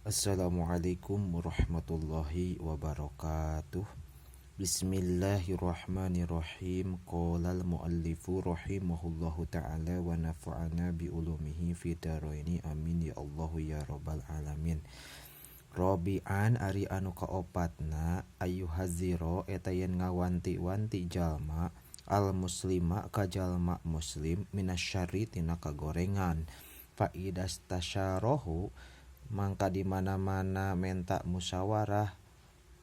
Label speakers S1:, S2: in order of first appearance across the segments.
S1: Assalamualaikum warahmatullahi wabarakatuh. Bismillahirrahmanirrahim. Qala al-muallifu rahimahullahu ta'ala wa nafa'ana bi ulumihi fi daraini, amin ya Allahu ya rabbal alamin. Robi'an, ari anu kaopatna, ayyuhadzira, eta yen ngawanti-wanti jalma, al muslima, ka jalma muslim, minasyarri, tina kagorengan. Fa idastasyarahu, mangka di mana-mana menta musyawarah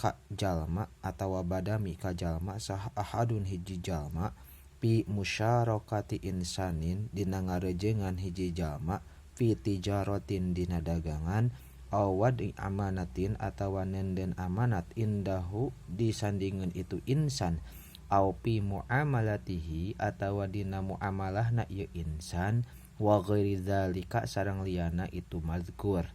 S1: ka jalma atawa badami ka jalma saha ahadun hiji jalma, fi musyarakati insanin, dina ngarejengan hiji jalma, fi tijaratin, dina dagangan, aw wad'i amanatin, atawa nenden amanat, indahu, disandingeun itu insan, aw fi muamalatihi, atawa dina muamalahna ieu insan, wa ghairi dzalika, sareng liyana itu mazkur,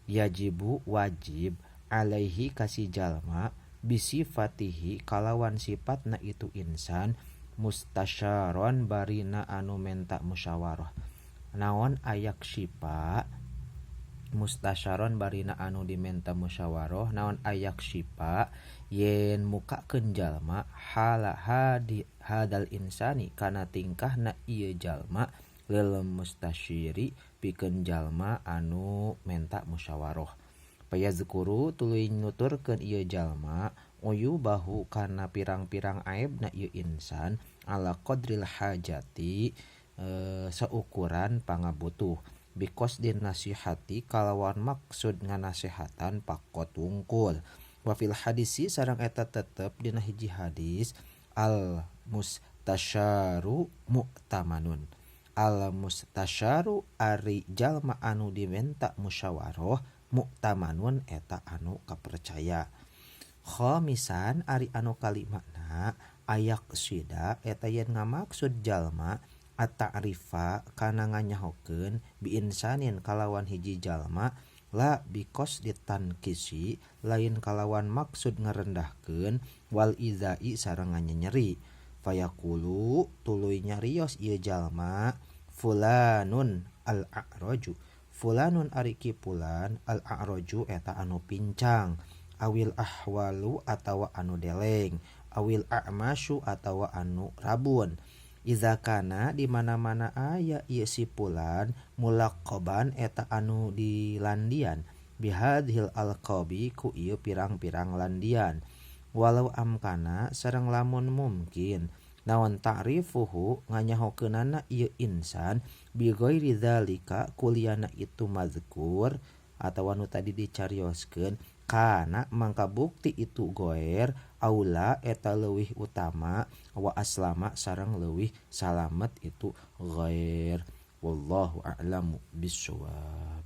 S1: yajibu, wajib, alaihi, ka si jalma, bisifatihi, kalawan sifatna itu insan, mustasyaron, barina anu menta musyawarah, naon, ayyaksyifa, mustasyaron, barina anu dimenta musyawarah, naon, ayyaksyifa, yen mukakeun jalma, hala hadi hadal insani, kana tingkahna ieu jalma, lil mustasyiri, pikeun jalma anu menta musyawarah. Fayazkuru, tuluy nuturkeun ieu jalma, uyubahu, kana pirang-pirang aibna ieu insan, ala qadril hajati, seukuran pangabutuh, biqasdin nasihati, kalawan maksud nganasehatan, faqot, wungkul. Wa fil hadisi, sareng eta tetep dina hiji hadis, al mustasyaru mu'tamanun. Al mustasyaru, ari jalma anu dimenta musyawarah, mu'tamanun, eta anu kapercaya. Khamisan, ari anu kalimana, ayyaqsida, eta yen ngamaksud jalma, at-ta'rifa, kana nganyahokeun, bi insanin, kalawan hiji jalma, la biqasdi tanqisi, lain kalawan maksud ngarendahkeun, wal idzai, sareng nganyenyeri. Fayaqulu, tuluy nyarios ieu jalma, fulanun al-a'raju, fulanun, ari ki fulan, al-a'raju, eta anu pincang, awil ahwalu, atawa anu deleng, awil a'masyu, atawa anu rabun. Iza kana, di mana-mana aya ieu si fulan, mulaqqaban, eta anu dilandian, bihadzihil alqabi, ku ieu pirang-pirang landian. Walau amkana, sareng lamun mungkin, naon, ta'rifuhu, nganyahokeunana ieu insan, bi ghairi dzalika, kuliana itu mazkur atawa nu tadi dicarioskeun, kana, mangka bukti itu goer, aula, eta leuwih utama, wa aslama, sareng leuwih salamet itu ghair. Wallahu a'lamu bissawab.